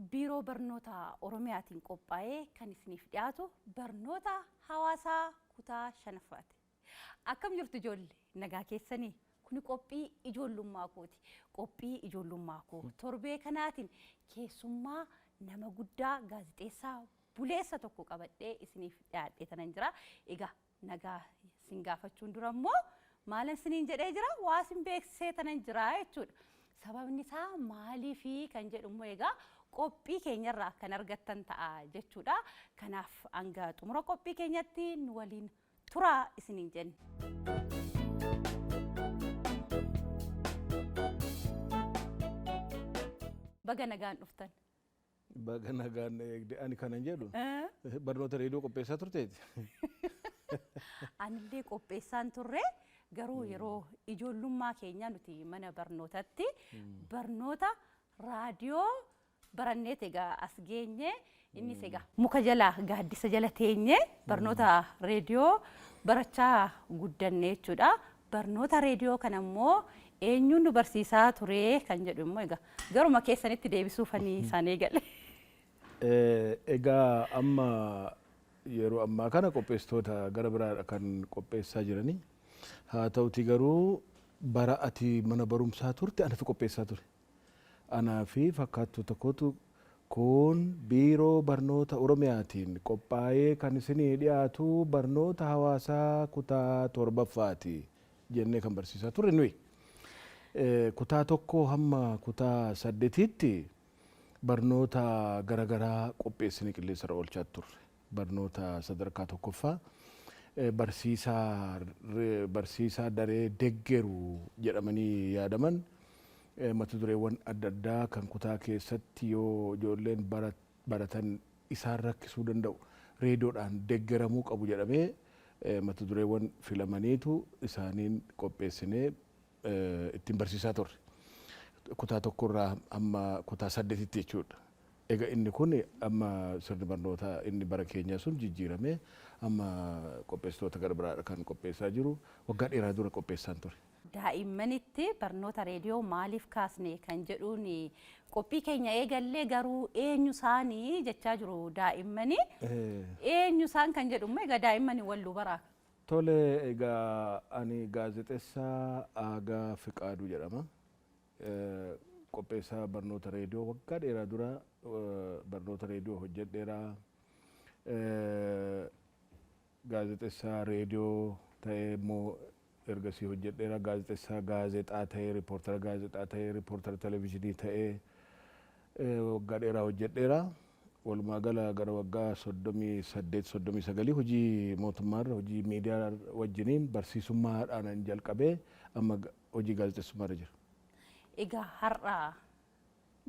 Biiroo Barnoota Oromiyaatiin qophaa'ee kan isiniif dhiyaatu barnoota hawaasaa kutaa shanaffaati. Akkam jirtu ijoollee, nagaa keessanii? Kuni qophii ijoollummaa kooti. Qophii ijoollummaa koo torbee kanaatiin keessummaa nama guddaa gaazexeessaa buleessa tokko qabadhee isiniif dhiyaadhee tanan jira. Egaa nagaa isin gaafachuun dura immoo maalan isiniin jedhee jira, waa isin beeksisee tanan jira jechuudha. Sababni isaa maaliifi kan jedhu immoo egaa qophii keenyarraa kan argattan ta'a jechuudha. Kanaaf hanga xumura qophii keenyatti nu waliin turaa isiniin jenna. Baga nagaan dhuftan. Baga nagaan eegde. Ani kanan jedhu barnoota reediyoo qopheessaa turteeti. Anillee qopheessaan turre, garuu yeroo ijoollummaa keenya nuti mana barnootatti barnoota raadiyoo baranneet egaa as geenye. Innis egaa muka jala, gaaddisa jala teenye barnoota reediyoo barachaa guddanne jechuudha. Barnoota reediyoo kana immoo eenyuun nu barsiisaa ture kan jedhu immoo egaa garuma keessanitti deebisuufanii isaan eegale. Egaa amma yeroo ammaa kana qopheessitoota gara biraadha kan qopheessaa jiranii. Haa ta'uti garuu bara ati mana barumsaa turte anatu qopheessaa ture. Anaa fi fakkaattota kootu kun Biiroo Barnoota Oromiyaatiin qophaa'ee kan isinii dhiyaatu barnoota hawaasaa kutaa torbaffaati jennee kan barsiisaa turre nuyi. Kutaa tokko hamma kutaa saddetiitti barnoota garaagaraa qopheessinee qilleensarra oolchaa turre. Barnoota sadarkaa tokkoffaa barsiisaa daree deggeru jedhamanii yaadaman, mata dureewwan adda addaa kan kutaa keessatti yoo ijoolleen baratan isaan rakkisuu danda'u reediyoodhaan deggeramuu qabu jedhamee mata dureewwan filamaniitu isaaniin qopheessinee ittiin barsiisaa turre. Kutaa tokkorraa hamma kutaa saddetitti jechuudha. Egaa inni kun amma sirni barnootaa inni bara keenyaa sun jijjiiramee amma qopheessitoota gara biraadha kan qopheessaa jiru. Waggaa dheeraa dura qopheessaan ture. Daa'immanitti barnoota reediyoo maaliif kaasne kan jedhuun qophii keenya eegallee, garuu eenyu isaanii jechaa jiru daa'immani. Eenyu isaan kan jedhu immoo egaa daa'immani walluu baraa. Tole, egaa ani gaazexeessaa Aagaa Fiqaaduu jedhama. Qopheessaa barnoota reediyoo, waggaa dheeraa dura barnoota reediyoo hojjedheera. Gaazexeessaa reediyoo ta'ee immoo ergasii hojjedheera. Gaazexeessaa gaazexaa ta'ee, riippoortara gaazexaa ta'ee, riippoortara televezyiinii ta'ee waggaa dheeraa hojjedheera. Walumaa gala gara waggaa 38, 39 hojii mootummaarra, hojii miidiyaa wajjiniin barsiisummaadhaan jalqabee amma hojii gaazexeessummaarra jira. Egaa har'a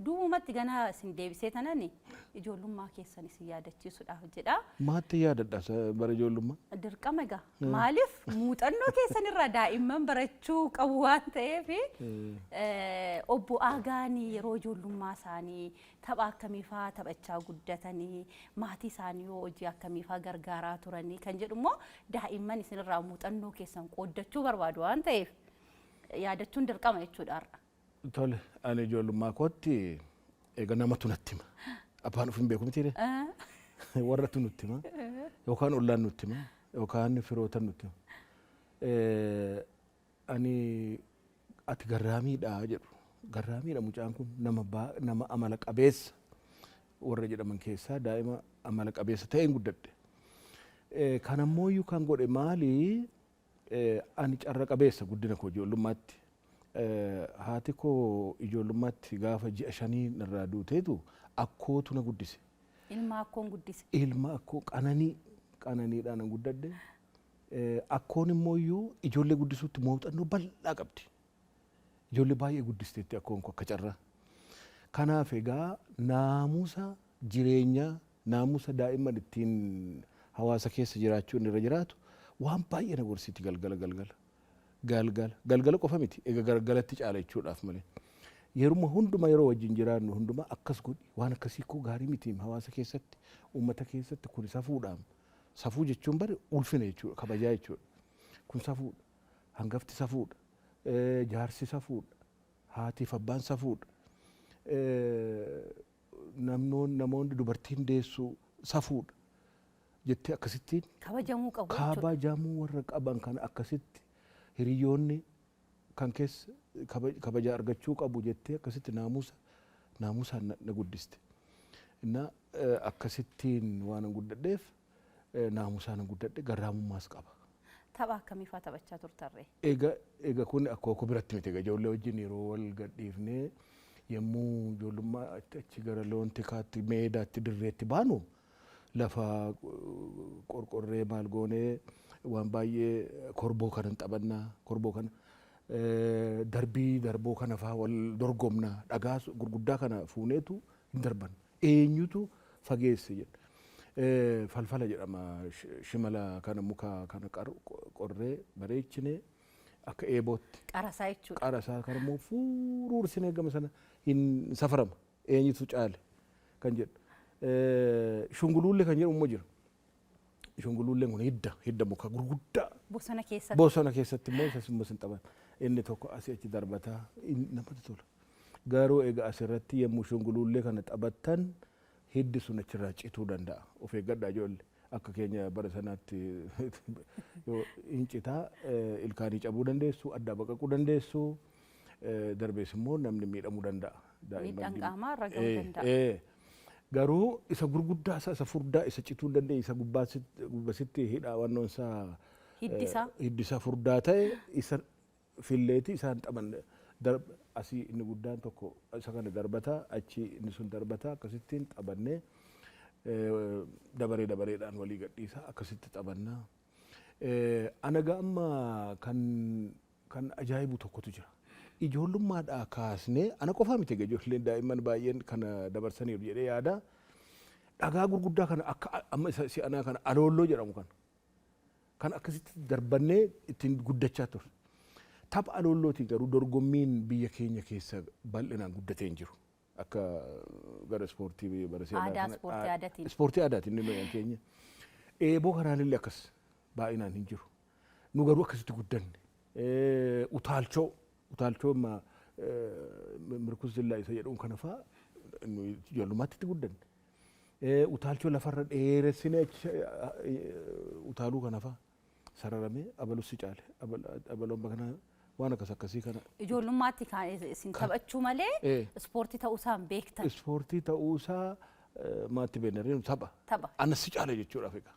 duubumatti ganaa isin deebisee tanan ijoollummaa keessan isin yaadachiisuudhaaf jedha. Maatti yaadadha bara ijoollummaa? Dirqama egaa, maaliif muuxannoo keessan irraa daa'imman barachuu qabu waan ta'eef, obbo Aagaan yeroo ijoollummaa isaanii tapha akkamii fa'aa taphachaa guddatanii, maatii isaanii yoo hojii akkamii fa'aa gargaaraa turanii kan jedhu immoo daa'imman isinirraa muuxannoo keessan qooddachuu barbaadu waan ta'eef yaadachuun dirqama jechuudha har'a. Tole, ani ijoollummaa kootti egaa namatu natti hima. Abbaan of hin beeku mitiire? Warratu nutti hima. Yookaan ollaan nutti hima. Yookaan firootan nutti hima. Ani ati garraamiidha jedhu. Garraamiidha mucaan kun, nama amala qabeessa warra jedhaman keessaa daa'ima amala qabeessa ta'een guddadhe. Kanammoo kan godhe maali? Ani carra qabeessa guddina koo ijoollummaatti. Haati koo ijoollummaatti gaafa ji'a 5 narraa duuteetu akkootu na guddise. Ilma akkoon guddise. Ilma akkoo qananii qananiidhaan nan guddadhe. Akkoon immoo iyyuu ijoollee guddisuutti muuxannoo bal'aa qabdi. Ijoollee baay'ee guddisteetti akkoon koo akka carraa. Kanaaf egaa naamusa jireenyaa, naamusa daa'imman ittiin hawaasa keessa jiraachuun irra jiraatu waan baay'ee na gorsiti galgala galgala. Galgala galgala qofa miti egaa, galgalatti caala jechuudhaaf malee. Yeruma hunduma, yeroo wajjin jiraannu hunduma, akkas godhi, waan akkasii koo gaarii miti, hawaasa keessatti, uummata keessatti kun safuudhaam. Safuu jechuun bari ulfina jechuudha, kabajaa jechuudha. Kun safuudha. Hangafti safuudha. Jaarsi safuudha. Haatiif abbaan safuudha. Namoonni dubartiin deessu safuudha jettee akkasittiin Kabajamuu qabu jechuudha. Kabajamuu warra qaban kana akkasitti hiriyoonni kan keessa kabaja argachuu qabu jettee akkasitti naamusaan na guddiste. Inna akkasittiin waan guddadheef naamusaan guddadhe, garraamummaas qaba. Tapha akkamii fa'aa taphachaa turtarree? Egaa kun akkoo koo biratti miti, egaa ijoollee wajjin yeroo wal gadhiifnee yommuu ijoollummaa achi gara loon tikaatti, meedaatti, dirreetti baanu, lafa qorqorree maal goonee waan baay'ee korboo kana taphannaa, korboo kana darbii darboo kana fa'aa wal dorgomnaa, dhagaa gurguddaa kana fuuneetu hin darban, eenyutu fageesse jedha. Falfala jedhama, shimala kana muka kana qorree bareechinee akka eebootti. Qarasaa jechuudha. Qarasaa kana immoo furuursinee gama sana hin safarama, eenyutu caale kan jedhu. Shunguluullee kan jedhu immoo jira. Shunguluulleen kun hidda muka gurguddaa. Bosona keessatti. Bosona keessatti immoo isas immoo sin taphan. Inni tokko asii achi darbataa namatti tola. Garuu egaa asirratti yommuu shunguluullee kana taphattan hiddi sun achirraa cituu danda'a. Of eeggadhaa ijoollee. Akka keenya bara sanaatti yoo hin citaa, ilkaanii cabuu dandeessu, addaa baqaquu dandeessu, darbees immoo namni miidhamuu danda'a. Miidhaan qaamaa irra gahuu danda'a. Garuu isa gurguddaa isa furdaa, isa cituu hin dandeenye, isa gubbasitti hidhaa wannoon isaa Hiddi isaa. Hiddi isaa furdaa ta'e isa filleeti isaan taphan. Asii inni guddaan tokko isa kana darbataa, achi inni sun darbataa, akkasittiin taphannee dabaree dabareedhaan walii gadhiisa, akkasitti taphannaa. Anaga amma kan ajaa'ibu tokkotu jira. Ijoollummaadhaa kaasnee, ana qofaa miti egaa, ijoolleen daa'imman baay'een kana dabarsaniiru jedhee yaada. Dhagaa gurguddaa kana akka amma isa si'anaa kana aloolloo jedhamu kana kan akkasitti darbannee ittiin guddachaa turre. Tapha aloollootiin garuu dorgommiin biyya keenya keessa bal'inaan guddatee hin jiru. Akka gara ispoortii bara seenaa Aadaa ispoortii aadaatiin. Ispoortii aadaatiin inni keenya. Eeboo kanaan akkas baay'inaan hin jiru. Nu garuu akkasitti guddanne. Utaalchoo mirkus zillaa isa jedhuun kana fa'aa nu ijoollummaatti itti guddanne. Utaalchoo lafarra dheeressinee utaaluu kana fa'aa sararamee abalus si caale, abaloon kana, waan akkas akkasii kana. Ijoollummaatti kan isin taphachuu malee ispoortii ta'uusaa hin beektan. Ispoortii ta'uusaa maatti beekna, tapha. Tapha. Anas si caale jechuudhaaf egaa.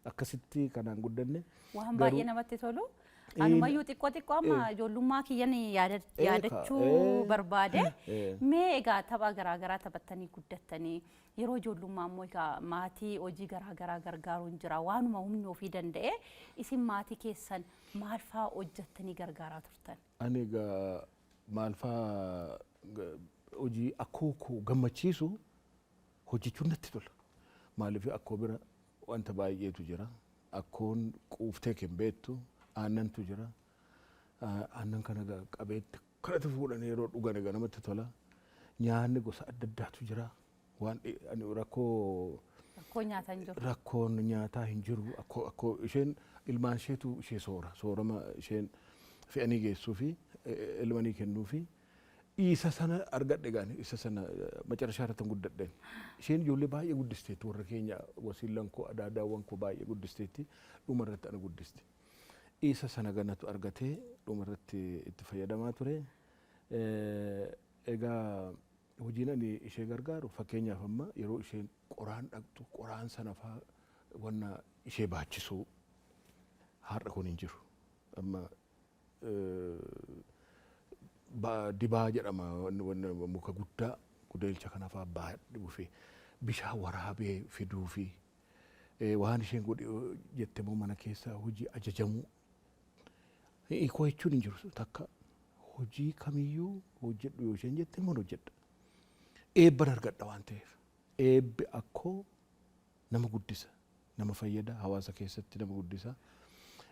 Akkasitti kanaan guddanne. Waan baay'ee namatti tolu. Anumayyuu xiqqoo xiqqoo amma ijoollummaa kiyyan yaadachuu barbaade. Mee egaa tapha garaagaraa taphattanii guddattanii, yeroo ijoollummaa immoo egaa maatii hojii garaagaraa gargaaruun jira, waanuma humni ofii danda'e isin maatii keessan maal fa'aa hojjettanii gargaaraa turtan? Ani egaa maal fa'aa hojii akkoo koo gammachiisu hojjechuun natti tola. Maaliif, akkoo bira wanta baay'eetu jira. Akkoon quuftee kan beektu aannantu jira. Aannan kana qabeetti kanatti fuudhanii yeroo dhugan egaa namatti tola. Nyaanni gosa adda addaatu jira. Waan ani rakkoo Rakkoo nyaataa hin jiru. Rakkoon nyaataa hin jiru. Akkoo isheen ilmaan isheetu ishee soora. Soorama isheen fe'anii geessuu fi ilmanii kennuu fi isa sana argadhe gaani isa sana macarashaa irratti guddadheen. Isheen ijoollee baay'ee guddisteetti, warra keenya wasiillan koo, adaadaawwan koo baay'ee guddisteetti, dhuma irratti ana guddiste. Isa sana ganatu argatee dhuma irratti itti fayyadamaa ture. Egaa hojiin ani ishee gargaaru, fakkeenyaaf amma yeroo isheen qoraan dhaqxu qoraan sana faa wanna ishee baachisuu, har'a kun hin jiru. Amma dibaa jedhama, wanna muka guddaa gudeelcha kana faa baadhuu fi bishaan waraabee fiduu fi waan isheen godhi jette immoo mana keessa hojii ajajamuu. Hiikoo jechuun hin jiru, takka hojii kamiyyuu hojjedhu yoo isheen jette immoo hojjedha. Eebban argadha waan ta'eef. Eebbi akkoo nama guddisa, nama fayyada, hawaasa keessatti nama guddisa,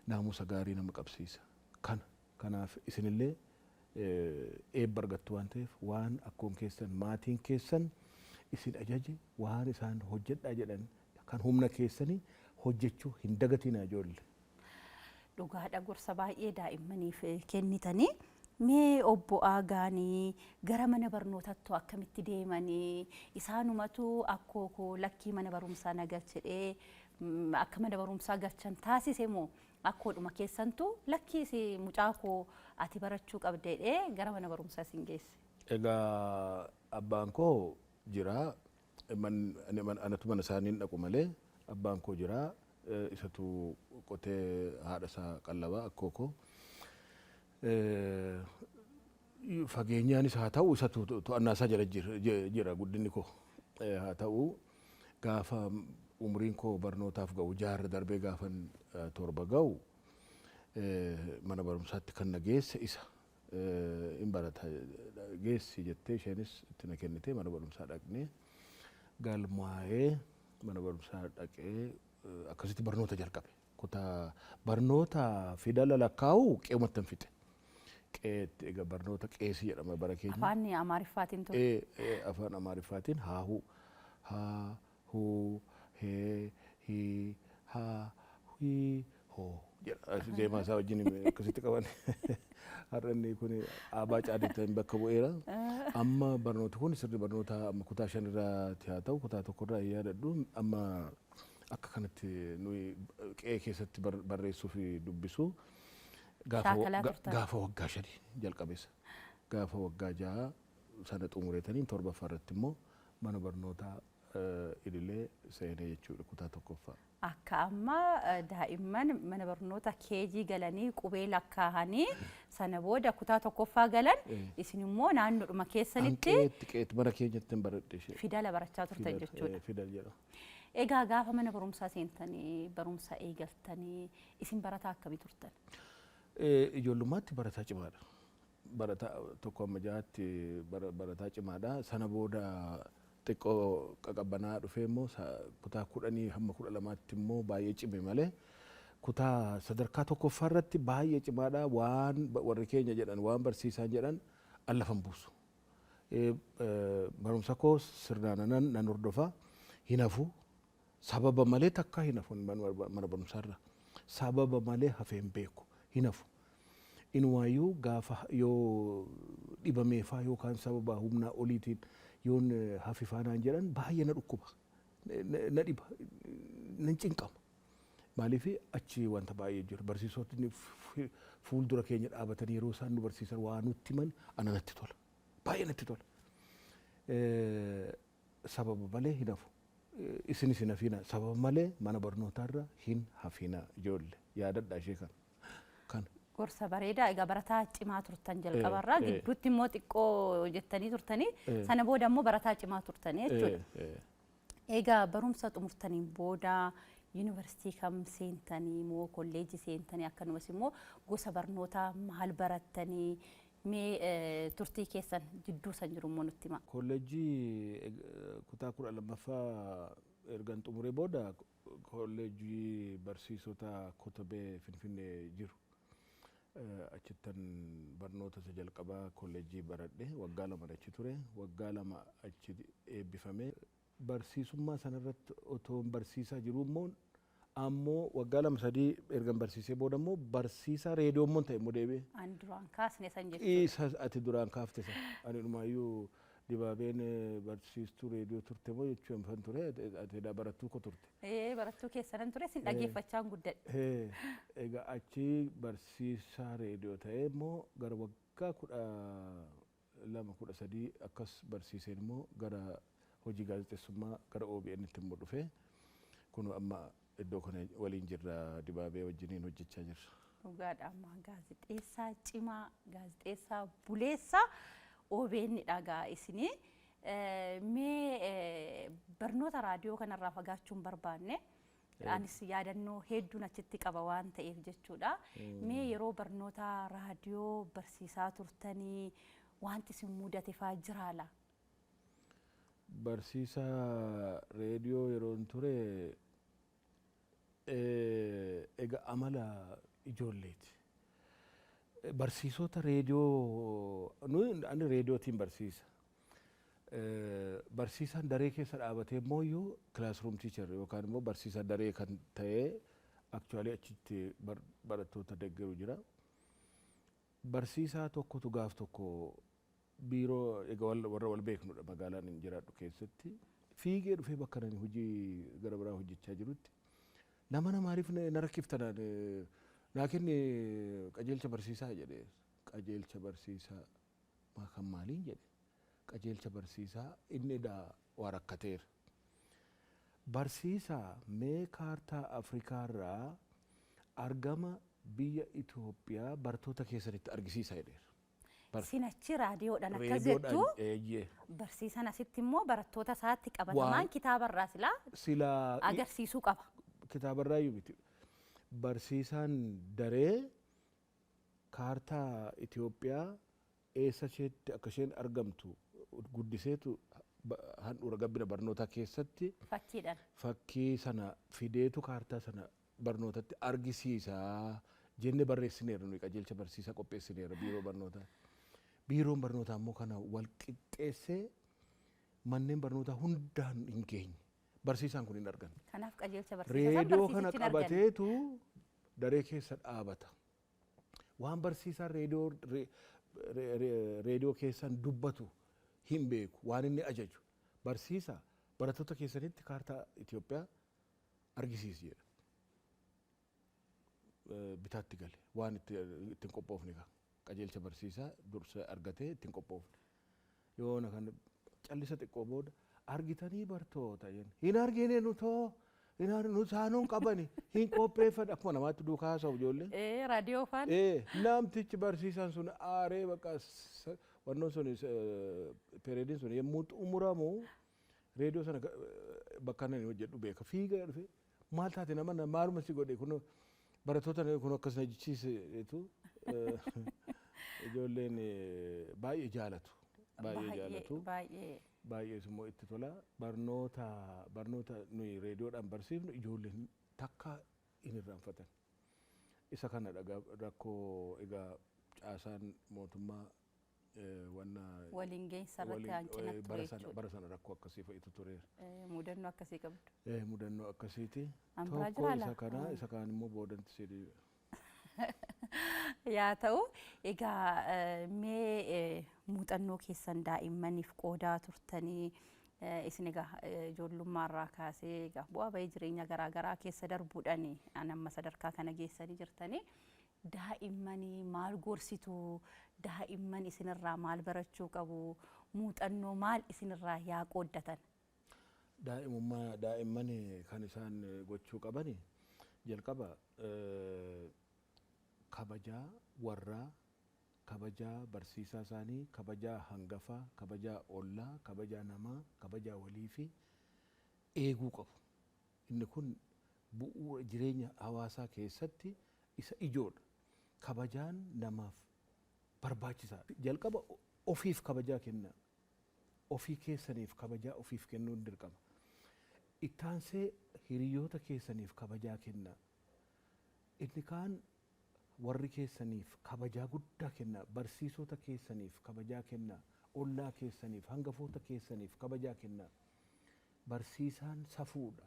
naamusa gaarii nama qabsiisa. Kanaaf isinillee eebba argattu waan ta'eef, waan akkoon keessan, maatiin keessan isin ajaje, waan isaan hojjedhaa jedhan kan humna keessanii hojjechuu hin dagatinaa ijoollee. Dhugaadha, gorsa baay'ee daa'immaniif kennitanii. Mee obbo Aagaanii gara mana barnootaatti akkamitti deemanii, isaanumatu akkoo koo lakkii mana barumsaa na galchedhee akka mana barumsaa galchan taasise moo akkoodhuma keessantu lakkii si mucaa koo ati barachuu qabda jedhee gara mana barumsaa isin geesse? Egaa abbaan koo jira. Anatu mana isaanii hin dhaqu malee abbaan koo jira. Isatu qotee haadha isaa qallabaa akkoo koo. Fageenyaanis haa ta'u isatu to'annaa isaa jala jira guddinni koo. Haa ta'u gaafa umriin koo barnootaaf ga'u jaarra darbee gaafan 7 ga'u mana barumsaatti kan na geesse isa. Hin barata geessi jettee isheenis itti na kennitee mana barumsaa dhaqnee galmaa'ee mana barumsaa dhaqee akkasitti barnoota jalqabe. Kutaa barnoota fidala lakkaa'uu qe'umattan fixe. Qe'eetti egaa barnoota qeesii jedhama bara keenya. Afaan Amaariffaatiin ture. Afaan Amaariffaatiin haahuu haa huu hee hii haa hii hoo jedha. Zeemaa isaa wajjin akkasitti qaban. Har'a inni kun aabaa caaditti bakka bu'eera. Amma barnooti kun sirni barnoota amma kutaa 5 irraatti haa ta'u kutaa 1rraa hin yaadadhu, amma akka kanatti nuyi qe'ee keessatti barreessuu fi dubbisuu Shaakalaa turtan. gaafa waggaa 5 jalqabeessa. Gaafa waggaa 6 sana xumureetanii torbaffaa irratti immoo mana barnootaa idilee seenee jechuudha, kutaa tokkoffaa. Akka amma daa'imman mana barnoota keejii galanii qubee lakkaa'anii sana booda kutaa tokkoffaa galan, isin immoo naannoodhuma keessanitti Qe'eetti mana keenyatti hin baradhe ishee. fidala barachaa turtan jechuudha. Fidal jedhama. Egaa gaafa mana barumsaa seentanii barumsa eegaltanii isin barataa akkamii turtan? Ijoollummaatti barataa cimaadha. Barataa tokko amma jahaatti barataa cimaadha. Sana booda xiqqoo qaqabbanaa dhufee immoo kutaa 10 hamma 12tti immoo baay'ee cime malee kutaa sadarkaa tokkoffaa irratti baay'ee cimaadha. Waan warri keenya jedhan, waan barsiisaan jedhan allafan buusu. Barumsa koo sirnaan nan hordofa, hin hafu. Sababa malee takka hin hafu mana barumsaarra. Sababa malee hafee hin beeku, hin hafu. Inumaayyuu gaafa yoo dhibameefaa yookaan sababa humnaa oliitiin yoon hafifaa naan jedhan baay'ee na dhukkuba. Na dhiba. Nan cinqama. Maaliif achi wanta baay'ee jiru. Barsiisotni fuuldura keenya dhaabatanii yeroo isaan nu barsiisan waa nutti himan ana natti tola. Baay'ee natti tola. Sababa malee hin hafu. Isinis hin hafina. Sababa malee mana barnootaarra hin hafina ijoollee. Yaadadha ishee kana. Kana. Gorsa bareedaa. Egaa barataa cimaa turtan jalqabarraa, gidduutti immoo xiqqoo jettanii turtanii, sana booda immoo barataa cimaa turtanii jechuudha. Egaa barumsa xumurtaniin booda yuunivarsiitii kam seentanii moo kolleejii seentanii, akkanumas immoo gosa barnootaa maal barattanii, mee turtii keessan jidduu san jiru immoo nutti himaa. Kolleejjii kutaa 12ffaa ergan xumuree booda kolleejjii barsiisota Kotobee Finfinnee jiru. Achittan barnoota isa jalqabaa kolleejjii baradhe, waggaa 2 achi ture, waggaa 2 achi eebbifame. Barsiisummaa sanarratti otoo barsiisaa jiru immoo ammoo waggaa 2 3 ergan barsiisee booda immoo barsiisaa reediyoo immoo ta'e immoo deebi'e. Ani duraan kaasne san jechuudha. Isa ati duraan kaafte san. Ani dhumaayyuu dibaabeen barsiistuu reediyoo turte moo jechuun fan ture, ati barattuu ko turte. Ee, barattuu keessanan ture, sin dhaggeeffachaan guddadhe. Egaa achi barsiisaa reediyoo ta'ee immoo gara waggaa 12 13 akkas barsiiseen immoo gara hojii gaazexeessummaa gara OBN tti immoo dhufe, kun amma iddoo kana waliin jirra, dibaabee wajjiniin hojjechaa jirra. Dhugaadha, amma gaazexeessaa cimaa, gaazexeessaa buleessaa OBN dhagaa isinii. Mee barnoota raadiyoo kanarraa fagaachuu hin barbaanne. Anis yaadannoo hedduun achitti qaba waan ta'eef jechuudha. Mee yeroo barnoota raadiyoo barsiisaa turtanii wanti isin mudate faa jiraala? Barsiisaa reediyoo yeroon ture egaa amala ijoolleeti. Barsiisota reediyoo nuyi, ani reediyootiin barsiisa. Barsiisaan daree keessa dhaabatee immoo iyyuu classroom teacher yookaan immoo barsiisaa daree kan ta'ee actually achitti barattoota deeggaru jira. Barsiisaa tokkotu gaaf tokko biiroo, egaa warra wal beeknudha, magaalaan hin jiraadhu keessatti fiigee dhufee bakka nani hojii gara biraa hojjechaa jirutti, "Nama na maaliif na rakkiftanaan, naa kenni qajeelcha barsiisaa," jedhee. "Qajeelcha barsiisaa maa kan maaliin?" jedhe. Qajeelcha barsiisaa inni daa waa rakkateera. "Barsiisaa, mee kaartaa Afrikaarraa argama biyya Itoophiyaa barattoota keessanitti argisiisaa," jedheera. Sinachi raadiyoodhaan akkas jettu? Eeyyee. Barsiisan asitti immoo barattoota isaatti qabatamaan kitaabarraa silaa Silaa agarsiisuu qaba. Kitaabarraa iyyuu miti. Barsiisaan daree kaartaa Itoophiyaa eessa isheetti akka isheen argamtu guddiseetu handhuura gabbina barnootaa keessatti Fakkiidhaan. Fakkii sana fideetu kaartaa sana barnootatti argisiisaa jennee barreessineerra, nuyi qajeelcha barsiisaa qopheessineerra biiroo barnootaa. Biiroon barnootaa immoo kana wal qixxeessee manneen barnootaa hundaan hin geenye. Barsiisaan kun hin arganne. Kanaaf qajeelcha barsiisaa san Reediyoo kana barsiisichi hin arganne. qabateetu daree keessa dhaabata. Waan barsiisaan reediyoo keessan dubbatu hin beeku, waan inni ajaju. "Barsiisaa, barattoota keessanitti kaartaa Itoophiyaa argisiisi," jedha. Bitaatti gale, waan ittiin qophoofne kaa. Qajeelcha barsiisaa dursa argatee ittiin qophoofne. Yoona kan callisa xiqqoo booda, "Argitanii bartoota?" jenna. "Hin argine nutoo, nu saanuun qabani hin qopheeffadhe," akkuma namaatti duukaa haasa'u ijoolleen. Raadiyoo faana. Namtichi barsiisaan sun aaree bakka wannoon sun, pereediin sun yommuu xumuramu, reediyoo sana bakka inni hojjedhu beeka, fiigaa dhufe, "Maal taate nama, maaluma si godhe kun, barattoota kun akkas na jechisiisetu?" Ijoolleen baay'ee jaalatu, baay'ee jaalatu. Baay'ee. Baay'ees immoo itti tola. Barnoota nuyi reediyoodhaan barsiifnu ijoolleen takka hin irraanfatan. Isa kana rakkoo egaa caasaan mootummaa wanna Waliin geensa irratti hanqina ture jechuudha. Bara sana rakkoo akkasii fa'itu tureera. Mudannoo akkasii qabdu. Mudannoo akkasiiti. An biraa Tokko jiraa isa laa? kana, isa kaan immoo boodanti sidii. Yaa ta'u, egaa mee muuxannoo keessan daa'immaniif qoodaa turtanii, isin egaa ijoollummaarraa kaasee egaa bu'aa bahii jireenya garaa garaa keessa darbuudhaan an amma sadarkaa kana geessanii jirtanii, daa'immanii maal gorsitu? Daa'imman isinirraa maal barachuu qabu? Muuxannoo maal isinirraa yaa qooddatan? Daa'imummaa, daa'imman kan isaan gochuu qabani jalqaba kabajaa warraa, kabajaa barsiisaa isaanii, kabajaa hangafaa, kabajaa ollaa, kabajaa namaa, kabajaa walii fi eeguu qabu. Inni kun bu'uura jireenya hawaasaa keessatti isa ijoodha. Kabajaan namaaf barbaachisaadha. Jalqaba ofiif kabajaa kennaa. Ofii keessaniif kabajaa ofiif kennuun dirqama. Ittaansee hiriyoota keessaniif kabajaa kennaa. Inni kaan warri keessaniif kabajaa guddaa kennaa. Barsiisota keessaniif kabajaa kennaa. Ollaa keessaniif, hangafoota keessaniif kabajaa kennaa. Barsiisaan safuudha.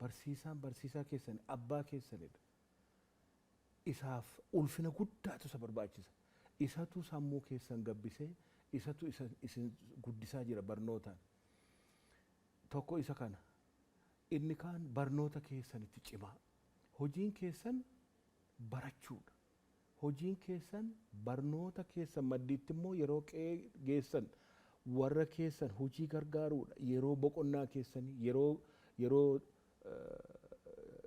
Barsiisaan barsiisaa keessan, abbaa keessanidha. Isaaf ulfina guddaatu isa barbaachisa. Isatu sammuu keessan gabbisee, isatu isin guddisaa jira barnootaan. Tokko isa kana. Inni kaan barnoota keessanitti cimaa. Hojiin keessan barachuudha. Hojiin keessan barnoota keessan maddiitti immoo yeroo qe'ee geessan warra keessan hojii gargaaruudha. Yeroo boqonnaa keessanii, yeroo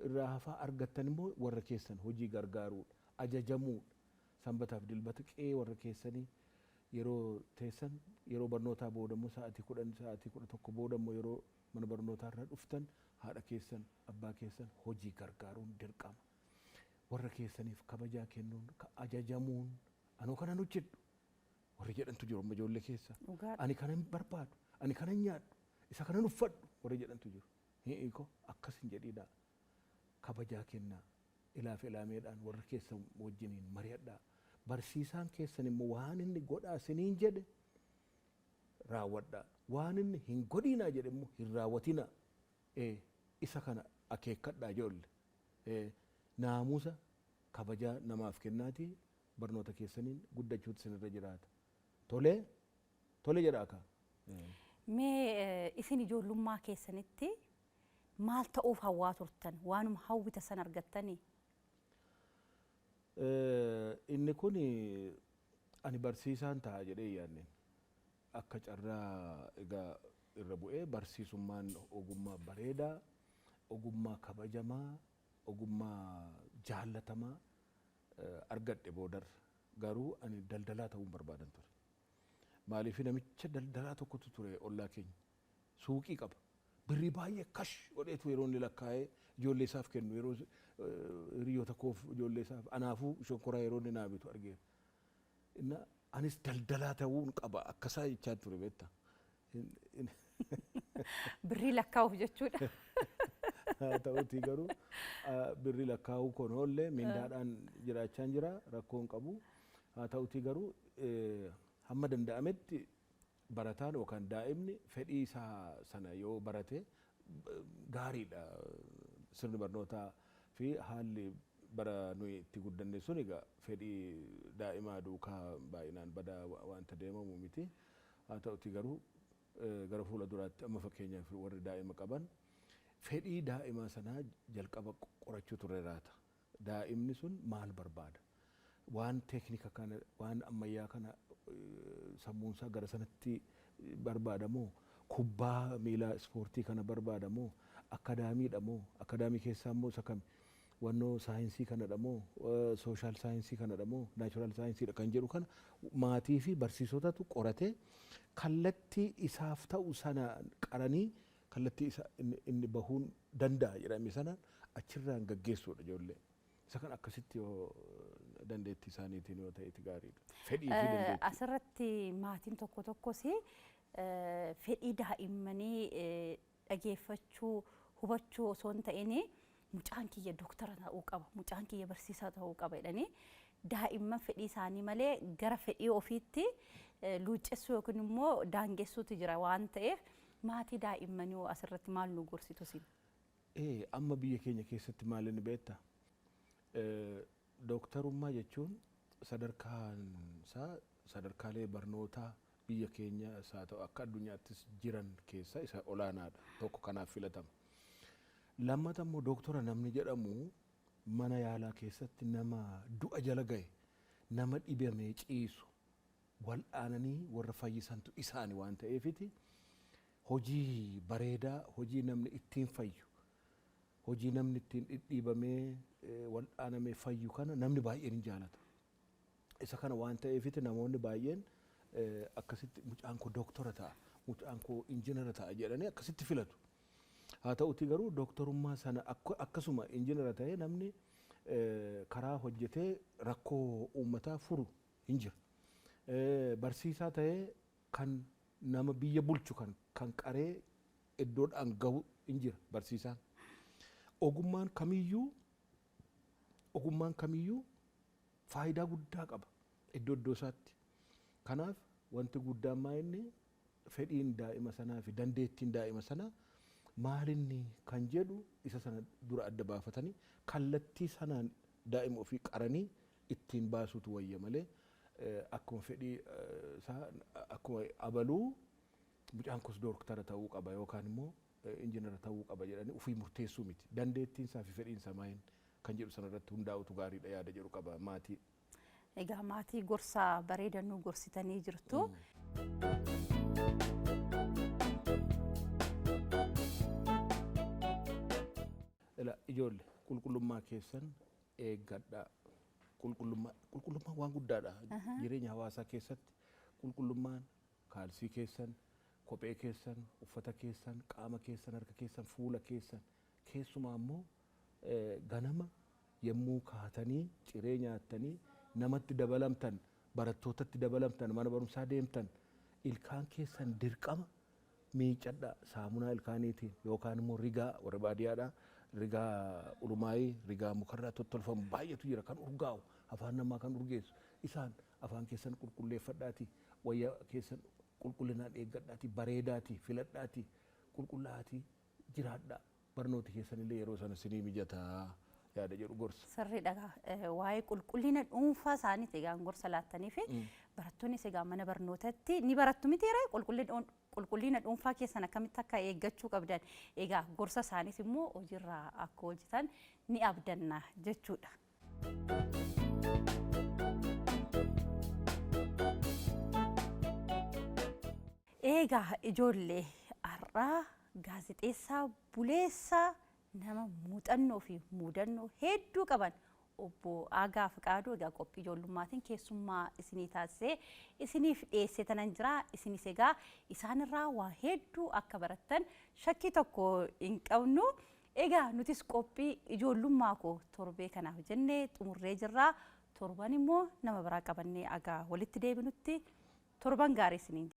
irraa hafaa argattan immoo warra keessan hojii gargaaruudha. Ajajamuudha. Sanbataaf dilbata qe'ee warra keessanii yeroo teessan, yeroo barnootaa booda immoo sa'aatii 10, sa'aatii 11 booda immoo yeroo mana barnootaa irra dhuftan haadha keessan, abbaa keessan hojii gargaaruun dirqama. Warra keessaniif kabajaa kennuun, ajajamuun, "Anoo kanan hojjedhu," warri jedhantu jiru amma ijoollee keessa. "Ani kanan barbaadu, ani kanan nyaadhu, isa kanan uffadhu," warri jedhantu jiru. Hiiko akkas hin jedhinaa. Kabajaa kennaa. Ilaaf ilaameedhaan warra keessan wajjiniin mari'adhaa. Barsiisaan keessan immoo waan inni godhaa isiniin jedhe raawwadhaa. Waan inni hin godhinaa jedhe immoo hin raawwatinaa. Isa kana akeekkadhaa ijoollee. Naamusa kabajaa namaaf kennaatii. Barnoota keessaniin guddachuutu isinirra jiraata. Tolee tolee jedha akka. Mee isin ijoollummaa keessanitti maal ta'uuf hawwaa turtan? Waanuma hawwita san argattanii? Inni kun ani barsiisaan ta'a jedhee yaadne. Akka carraa egaa irra bu'ee barsiisummaan ogummaa bareedaa, ogummaa kabajamaa, ogummaa jaallatamaa argadhe boodarra. Garuu ani daldalaa ta'uun barbaadan ture. Maaliif namicha daldalaa tokkotu ture ollaa keenya. Suuqii qaba. Birrii baay'ee kash godheetu yeroo inni lakkaa'ee ijoollee isaaf kennu yeroo hiriyoota koof ijoollee isaaf anaafuu shonkoraa yeroo inni naa bitu argeera. Inna anis daldalaa ta'uun qaba akkasaa jechaa ture beektaa. Birrii lakkaa'uuf jechuudha. Haa ta'uutii garuu birrii lakkaa'uu kun oollee mindaadhaan jiraachaa jira rakkoo hin qabu. Haa ta'uutii garuu hamma danda'ametti barataan yookaan daa'imni fedhii isaa sana yoo barate gaariidha. Sirni barnootaa fi haalli bara nuyi itti guddanne sun egaa fedhii daa'imaa duukaa baay'inaan badaa wanta deemamu miti. Haa ta'utii garuu gara fuula duraatti amma fakkeenyaaf warri daa'ima qaban fedhii daa'imaa sanaa jalqaba qorachuu turre raata. Daa'imni sun maal barbaada? Waan teeknika kana waan ammayyaa kana sammuunsaa gara sanatti barbaada moo kubbaa miilaa ispoortii kana barbaada moo akadaamiidha moo akadaamii keessaa immoo isa kami wannoo saayinsii kanadha moo social science kanadha moo natural saayinsiidha kan jedhu kana maatii fi barsiisotatu qoratee kallattii isaaf ta'u sana qaranii kallattii isa inni bahuun danda'a jedhame sanaan achirraan gaggeessuudha ijoollee. Isa kan akkasitti yoo dandeettii isaaniitiin yoo ta'e gaariidha. Fedhii fi dandeettii. Asirratti maatiin tokko tokkos fedhii daa'immanii dhageeffachuu hubachuu osoo hin ta'in mucaan kiyya dooktara ta'uu qaba, mucaan kiyya barsiisaa ta'uu qaba jedhanii daa'imman fedhii isaanii malee gara fedhii ofiitti luuccessuu yookiin immoo daangessuutu jira waan ta'eef maatii daa'immanii asirratti maal nu gorsitu isin? Amma biyya keenya keessatti maal inni beektaa? Dooktarummaa jechuun sadarkaan isaa sadarkaalee barnootaa biyya keenya isaa ta'u akka addunyaattis jiran keessaa isa olaanaadha. Tokko kanaaf filatama. Lammata immoo dooktora namni jedhamu mana yaalaa keessatti nama du'a jala gahe, nama dhibamee ciisu wal'aananii warra fayyisantu isaani waan ta'eefiti hojii bareedaa, hojii namni ittiin fayyu, hojii namni ittiin dhidhiibamee wal'aanamee fayyu kana namni baay'een hin jaalata. Isa kana waan ta'eefiti namoonni baay'een akkasitti mucaan koo dooktora ta'a, mucaan koo injinara ta'a jedhanii akkasitti filatu. Haa ta'uti garuu dooktorummaa sana akkasuma injinara ta'ee namni karaa hojjetee rakkoo uummataa furu hin jira. Barsiisaa ta'ee kan nama biyya bulchu kan qaree iddoodhaan gahu hin jira barsiisaan. Ogummaan kamiyyuu faayidaa guddaa qaba iddoo iddoo isaatti. Kanaaf wanti guddaan maa inni fedhiin daa'ima sanaa fi dandeettiin daa'ima sanaa maalinni kan jedhu isa sana dura adda baafatanii kallattii sanaan daa'ima ofii qaranii ittiin baasuutu wayya malee akkuma fedhii isaa akkuma abaluu mucaan kos dooktara ta'uu qaba yookaan immoo injinara ta'uu qaba jedhanii ofii murteessuu miti. Dandeettiin isaa fi fedhiin isaa maal kan jedhu sanarratti hundaa'utu gaariidha yaada jedhu qaba maatii. Egaa maatii gorsaa bareedanuu gorsitanii jirtu. Ijoollee qulqullummaa keessan eeggadhaa. Qulqullummaan waan guddaadha. Jireenya hawaasaa keessatti qulqullummaan kaalsii keessan, kophee keessan, uffata keessan, qaama keessan, harka keessan, fuula keessan keessumaa immoo ganama yommuu kaatanii ciree nyaattanii namatti dabalamtan, barattootatti dabalamtan, mana barumsaa deemtan ilkaan keessan dirqama miicadhaa saamunaa ilkaaniitiin yookaan immoo rigaa warra baadiyyaadhaa rigaa ulumaayii rigaa mukarraa tottolfamu baay'eetu jira kan urgaa'u afaan namaa kan urgeessu isaan afaan keessan qulqulleeffadhaatii wayyaa keessan qulqullinaan eeggadhaatii bareedaatii filadhaatii qulqullaa'aatii jiraadhaa barnooti keessan illee yeroo sana sinii mijataa Yaada jedhu gorsa. Sirriidha. Waa'ee qulqullina dhuunfaa isaaniiti egaa gorsa laattanii fi barattoonnis egaa mana barnootatti ni barattu miti ree? Qulqullina dhuunfaa keessan akkamitti akka eeggachuu qabdan egaa gorsa isaanis immoo hojiirraa akka hojjetan ni abdanna jechuudha. Egaa ijoollee, har'aa gaazexeessaa buleessaa nama muuxannoo fi muudannoo hedduu qaban obbo Aagaa Fiqaaduu egaa qophii ijoollumaatiin keessummaa isinii taasisee isiniif dhiyeessee tanan jira. Isinis egaa isaanirraa waa hedduu akka barattan shakkii tokko hin qabnu. Egaa nutis qophii ijoollummaa koo torbee kanaaf jennee xumurree jirra. Torban immoo nama biraa qabannee agaa walitti deebinutti torban gaarii isiniin.